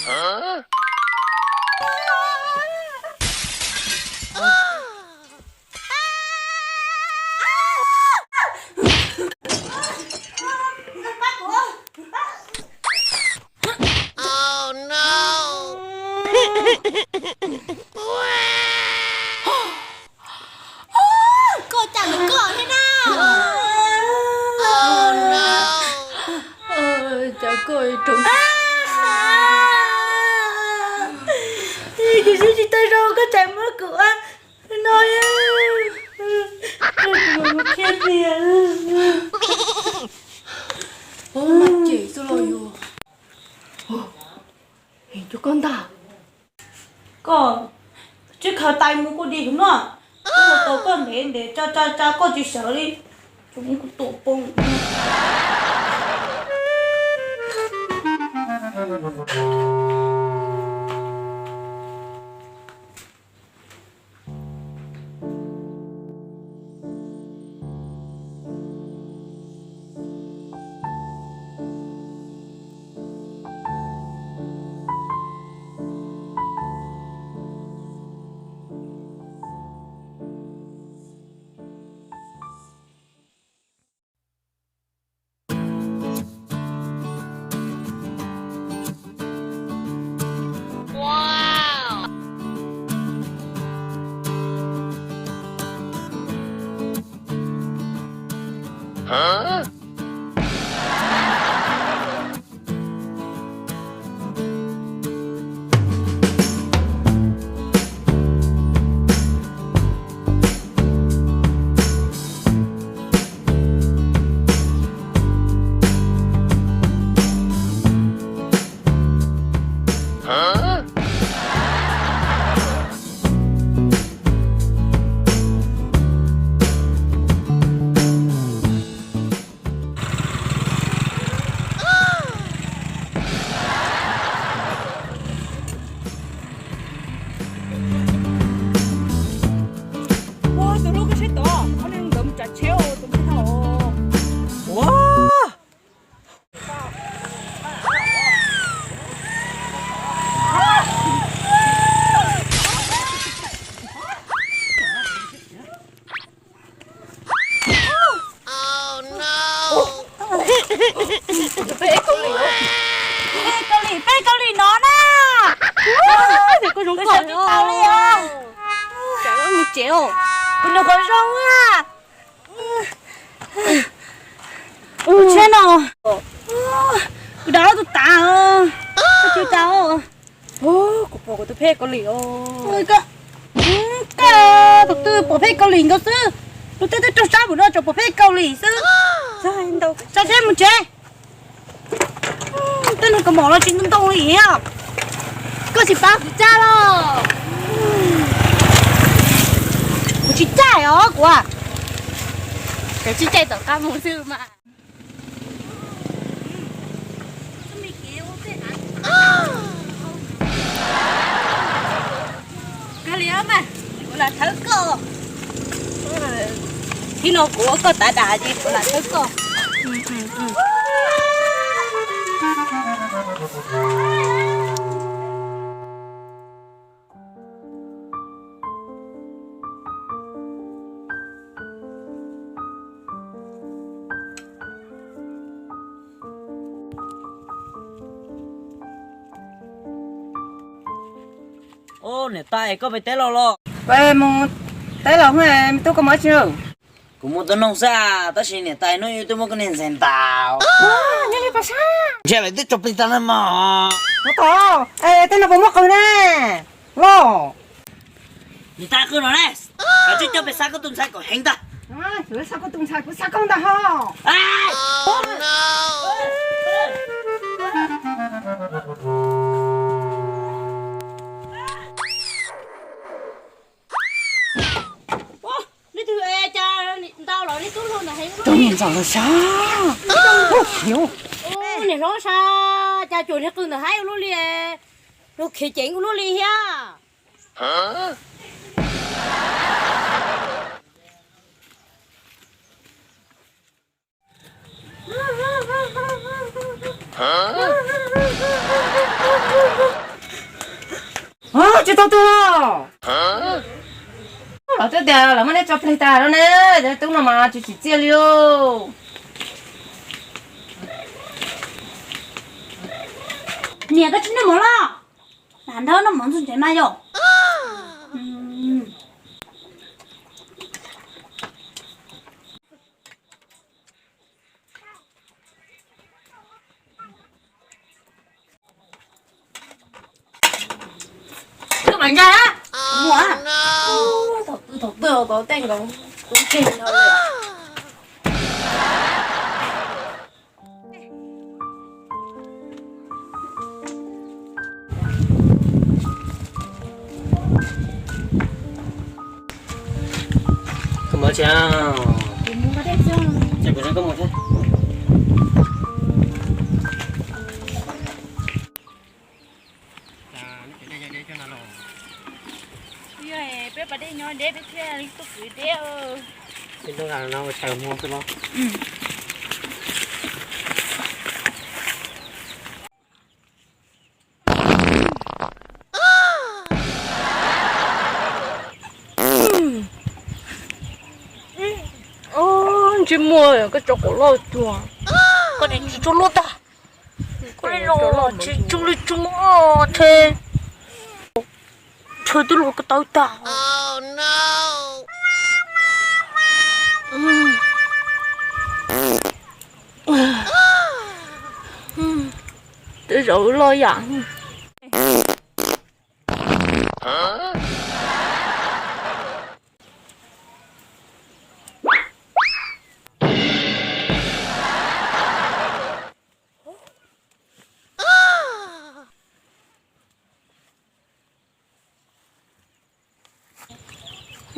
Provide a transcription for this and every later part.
Koj cas mus koj thiab na? Cas koj rau kuv sib tsis tau zoo koj cas muab kuv ua no, qhia tias ua mas cem xwb los yus. Heev cuag koj ntag. Koj tsis khaws tais mus kuj di kuv no, kuv tau koj ntev ntev tsa tsa tsa koj tsis sawv li, tsuas muab kuv tua poob. Ua tus hlub koj saib tod, ob niag nkawd mus tsav tsheb tus ntxhais thaum ua. Peb Kaus Lim, peb Kaus Lim no na. Koj zoo tsis tau li os. Tsam mus tsev os, kuv nws qhov zoo a. Ua tsheb no, kuv dam tus tav, koj cia tas. Kuv pom kuv tus phej Kaus Lim os. Koj tus twg pom phej Kaus Lim nkaus xwb, tus twg twb raug sab mus no tseem pom phej Kaus Lim xwb. Sab seb mus tsev. Tej neeg kaus mom los tsis ntoo li. Koj tsis paub kuv caj los? Kuv tsis caij os kuv. Ces tsis caij tom qab mus xwb mas. Kawg li mas, kuv lam thawb koj. Thib no kuv ua koj tav dam ces kuv lam thawb koj. Niam tais, koj pem teb los los? Peb mus teb los, me tub, koj mus dab tsi? Kuv mus tua noog xwb, tab sis niam tais, hnub ib twb muab koj niag ntxhais ntaus. Ntshe lawv twb tso plig tag na mog. Ua tau, tej no puas muaj qws na? Los. Niam tais, qws no ne, koj tsis coj pem xa koj tus ntxhais kom heev ntag. Kuv xa koj tus ntxhais, kuv xa koj ntag ho. Leej twg cas ntau los leej tub hluas ntawd heev ua luaj li. Tus niam ntxawm los sab. Niam hlob sab, cas cuam niag qws ntawd heev ua luaj li, luag khiav ceev ua luaj li thiab. Tau tuag los. Lawv twb tias lawv muab neb tso plig tas lawm ne, tub no mas tsis tsim txiaj li os. Niam, koj tsis noj mov los? Lam nrog noj mov ntxuag ntses mas yom. Koj mam nkag na. Muaj. Thaum twg thaum twg tau tej nkaus kuv ntseeg no li. Koj mus tsev, ces kuv nrog koj mus thiab. Peb pas dej nyob deb peb thiaj li tuaj kwv deb. Peb tuaj no ua tsaws muag xwb los. Ntsej muag koj tso quav loj tuag. Koj niam tsis tso luaj tag. Koj li los tsis tso li tso thiab. Tshuav twb luag ko taw tag. Twb zaum loj yam.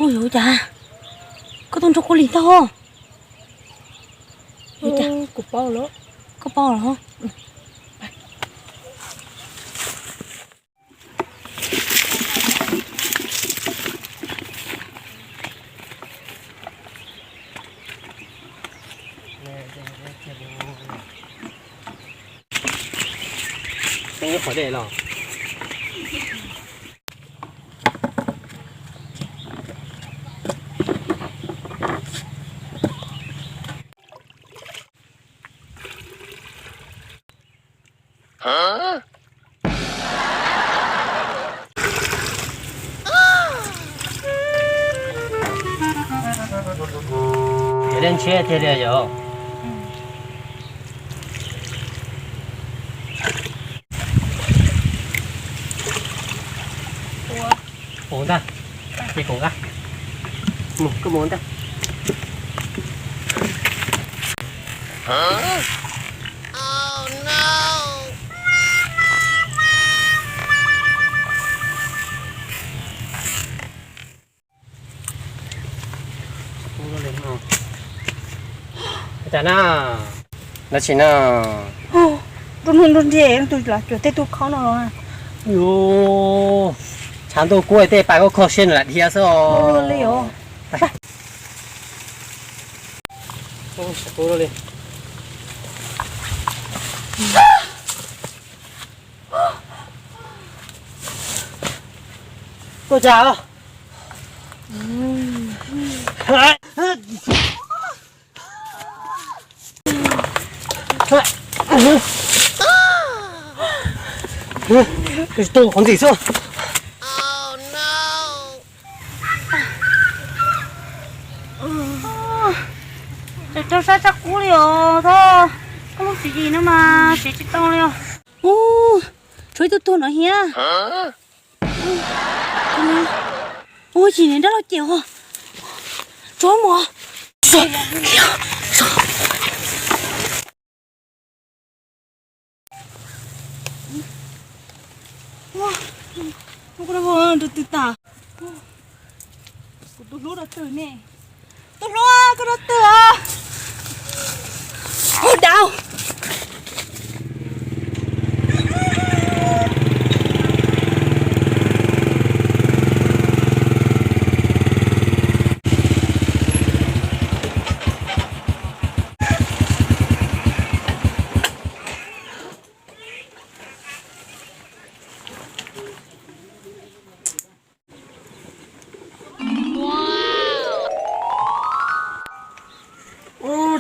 Ua cas koj tuaj nrog kuv lim tag? Kuv paub lawm. Koj paub lawm. Qhov dej los. Yog dej ntshiab tiag tiag yom. Ua ntag, ces kuv nqa mus, koj mus ntag. Cas na, dab tsi na? Nruab hnub nruab nriag tus lam cuam tej tug khob no los. Yuav tshav ntuj kub tej pais koj kho siab nws lam dhia xwb os. Li os. Tuaj cas? Tuaj qhov ntxim xwb. Tseem rau sab tsaj kub li os, thov koj lub tswv yim no mas siv tsis tau li os. Ub, tshuav ib tug tuag no thiab. Ub, yim niag dab laug cem os. Tso mus. Rau twg tas? Kuv tus hlub rau twg ne? Tus hlub, koj rau twg os? Ua dau.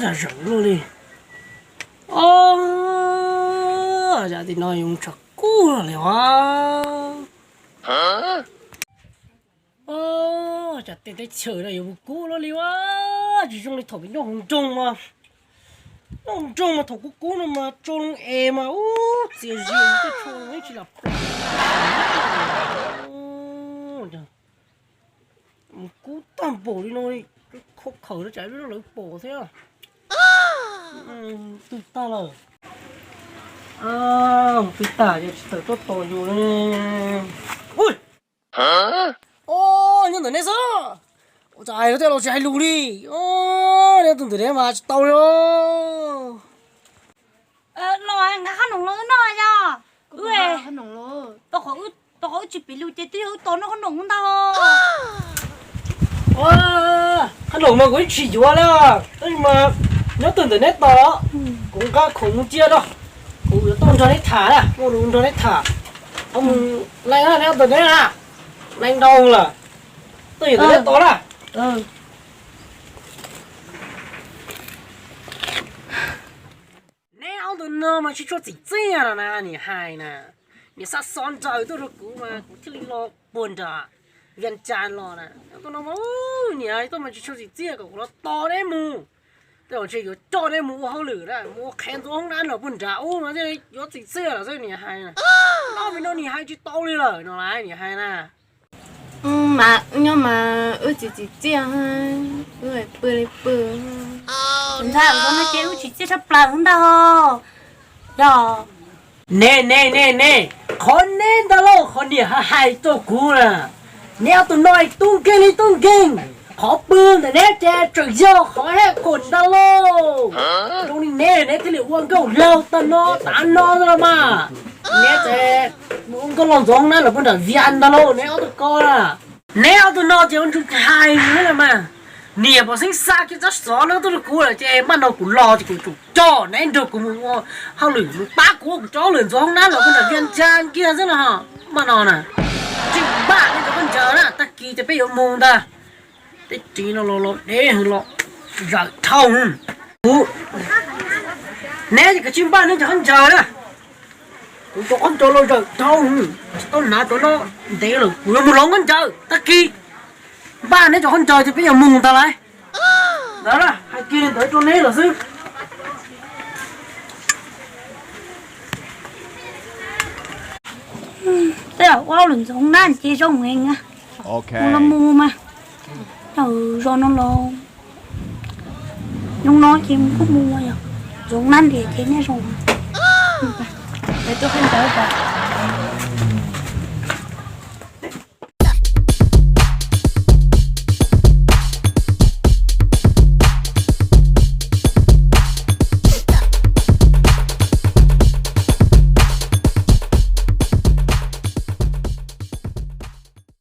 Tag zeem luaj li. Os, yam tim no yuav tshav kub li as. Os, cas tej teb chaws no yuav kub luaj li as. Tsis zoo li thaum peb nyob hauv nroog mas, nyob hauv nroog mas thaum kub kub no mas tsau loo es mas ub txias zias tej tsau loo tsis lam pom. Mus kub tag npaum li no li, khau khawm no tsam lawv pom thiab. Twb tag lawm. Twb tag ces tsis tawm tuaj tos yus li. Ui, nyob ntawm neb xwb. Ua cas hais los tsis hais lus li. Nyob tus ntawm neb mas tsis tau li. Los nqa qhob noom los wb noj yog. Rau qhov wb tsis piv lus ces twb yog wb tos noj qhob noom ntag. Qhob noom mas kuv tsis yuav li, tab sis mas nyob tus ntawm neb tos, kuv nqa khoom mus cia rau, kuv yuav tuaj nrog neb tham na, muaj lus nrog neb tham. Mus leej na, neb tus neb na, leej ntau lawm, tuaj ntawm neb tos na. Neb ob tug no mas tsis tshua txim txiaj los na, niam hais na. Niam xa xov nraws tuaj rau kuv mas kuv thiaj li los puag nram Vias Cas los na. Ob tug no mas niam hais tuaj mas tsis tshua txim txiaj, kom kuv los tos neb mus. Tej zaum ntshe yuav coj neb mus ua hauj lwm na, mus ua qhev ntxuav hoob nab los puag nram ub no thiaj yuav txim txiaj lawm xwb niam hais na. Nyob pem no niam hais tsis tau li lawm no las niam hais na. Mas wb nyob mas wb tsis txim txiaj, wb pw li pw. Ntshai no ces wb tsis txiaj tshaj plaws ntag. Yog ne ne ne ne, qhov neb ntag lauj, qhov niam hais rau kuv na, neb ob tug no tub nkeeg li tub nkeeg. Qhov pw ntawm neb ces tseem yog qhov hej khuam ntag lauj. Zoo li neb, neb thiaj li ua nkauj laug tag no tav no los mas. Neb ces ua nkauj laug ntxuav hoob nab los puag nram Vias ntag lauj, neb ob tug ko na. Neb ob tug no ces ua ntsuj hais li los mas. Niam pom xeeb xa kiag tsab xov no tuaj rau kuv lawm ces npaj no kuv los ces kuv tsum coj neb nrog kuv mus ua hauj lwm, mus pab kuv ua kuv cov hauj lwm ntxuav hoob nab los puag nram Vias Cas kiag xwb no. Npaj no na, tsis npaj neb cov khaub ncaws na, tag kis ces peb yuav mus ntag. Tej ris no los los deb heev los zawm dhau. Kuv, neb ces kav tsij npaj neb cov khaub ncaws na. Kuv cov khaub ncaws los zawm dhau, tsis tau hnav cov no ntev lawm, kuv yuav mus hloov khaub ncaws tag kis. Npaj neb cov khaub ncaws ces peb yuav mus ntag lauj. Ntawd hais kiag li ntawd rau neb lawm xwb. Tej zaum ua hauj lwm ntxuav hoob nab ces zoo heev, mus los mus mas. Zos no los, hnub no ces mus kuj mus yog, ntxuav hoob nab ntiag ces nej zoo. Tuaj khaub ncaws.